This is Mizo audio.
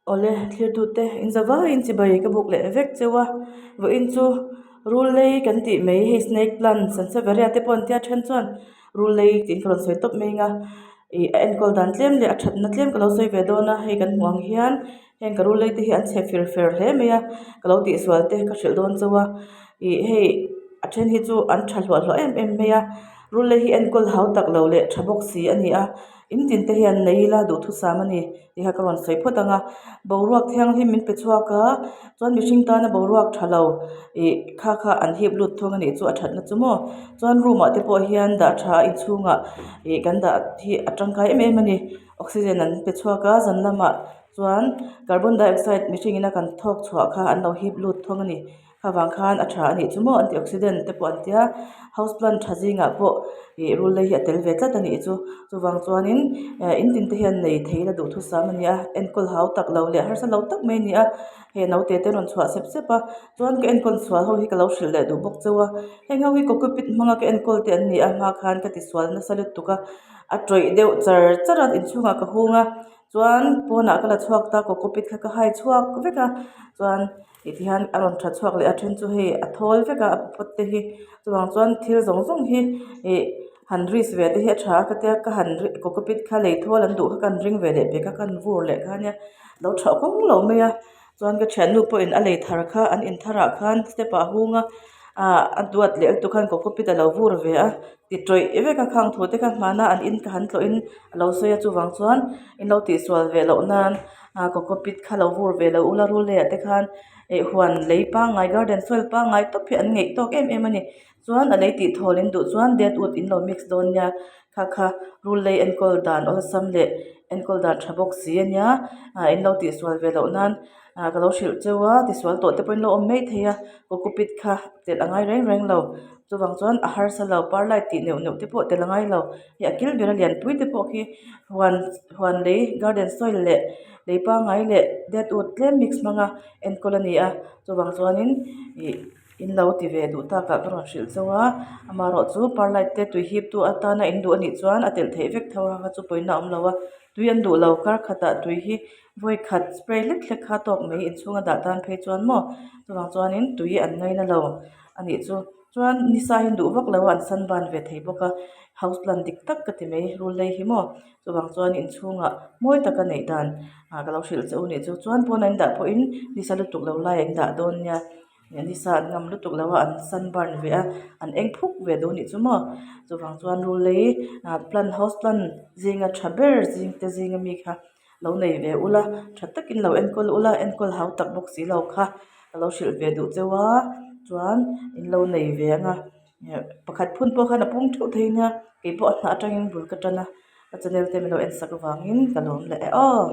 Awle thirtute in za vaiin chibai ka buk leh vek cheu a vawiin chu rul lei kan tih mai hei snake plant sanseveria te pawh an tia then chuan rul lei tiin ka rawn sawi tawp mai ang a ih a enkawl dan tlem leh a thatna tlem ka lo sawi ve dawn a hei kan hmuh ang hian heng ka rul lei te hi an chhe fir fer hle mai a ka lo tihsual te ka hrilh dawn chauh a ih hei a then hi chu an tha hluah hluah em em mai a rul lei hi enkawl hau tak lo leh tha bawk si a ni a. In tin te hian nei ila duhthusam a ni tih kha ka rawn sawi phawt ang a boruak thianghlim min pe chhuak a chuan mihring tana boruak tha lo ih kha kha an hip lut thung a nih chu a thatna chu maw chuan room ah te pawh hian dah tha inchhungah ih kan dah hi a tangkai em em a ni oxygen an pe chhuak a zan lamah chuan carbon dioxide mihring ina kan thawk chhuah kha an lo hip lut thung a ni. Kha vang khan a tha a nih chu maw antioxidant te pawh an tia house plant tha zingah pawh ih rul lei hi a tel ve tlat a nih chu chuvang chuanin eh in tin te hian nei thei ila duhthusam a ni a enkawl hau tak lo leh harsa lo tak mai a ni a hei naute te rawn chhuah sep sep a chuan ka enkawl chhuah ho hi ka lo hrilh leh duh bawk cheu a heng ho hi cocopeat hmanga ka enkawl te an ni a hma khan ka tisual nasa lutuk a a tawih deuh char char a inchhungah ka hung a chuan pawnah ka la chhuak ta cocopeat kha ka hai chhuak vek a chuan. Tih hian a rawn tha chhuak leh a then chu hei a thawl vek a a pot te hi chuvang chuan thil zawng zawng hi ih han risk ve te hi a tha a ka tia ka han cocopeat kha lei thawl an duh kha ka han ring ve leh pek a ka han vur leh kha ania lo tha kawng lo mai a chuan ka thiannu pawhin a lei thar kha an in thar ah khan step ah a hung a ah a duat leh lutuk khan cocopeat a lo vur ve a ti tawih vek a khang thu te kha hmana an in ka han tlawh in a lo sawi a chuvang chuan in lo tihsual ve loh nan. Ah cocopeat kha lo vur ve lo ula rul lei ah te khan eh huan lei pangngai garden soil pangngai tawp hi an ngeih tawk em em a ni chuan a lei tih thawl in duh chuan dead wood in lo mix dawn nia kha kha rul lei enkawl dan awlsam leh enkawl dan tha bawk si a nia ah in lo tihsual ve loh nan ah ka lo hrilh cheu a tisual tawh te pawh in lo awm maithei a cocopeat kha telh a ngai reng reng lo chuvang chuan a harsa lo perlite tih neuh neuh te pawh telh a ngai lo hei a kil bera lianpui te pawh khi huan huan lei garden soil leh lei pangngai leh dead wood tlem mix hmanga enkawl a ni a chuvang chuanin ih in lo ti ve duh tak ah ka rawn hrilh chauh a amaherawhchu perlite te tui hip tu atana in duh anih chuan a telh theih vek tho a kha chu pawina a awm lo a tui an duh lo kar khatah tui hi vawi khat spray hlek hlek kha tawk mai inchhunga dah tan phei chuan maw chuvang chuanin tui an ngaina lo a nih chu. Chuan nisa hi an duh vak lo a an sunburn ve thei bawk a house plant dik tak ka ti mai rul lei hi maw chuvang chuan inchhungah mawi taka neih dan ah ka lo hrilh che u nih chu chuan pawn an dah pawhin nisa lutuk lo lai an dah dawn nia nisa an ngam lutuk lo a an sunburn ve a an eng phuk ve duh nih chu maw chuvang chuan rul lei ah plant house plant zinga tha ber zing te zinga mi kha lo nei ve ula tha takin lo enkawl ula enkawl hau tak bawk si lo kha ka lo hrilh ve duh cheu a chuan in lo nei ve ang a pakhat phun pawh khan a pung theuh thei nia keipawh a hnah atangin bul ka tan a ka channel te min lo en sak avangin ka lawm leh e aw.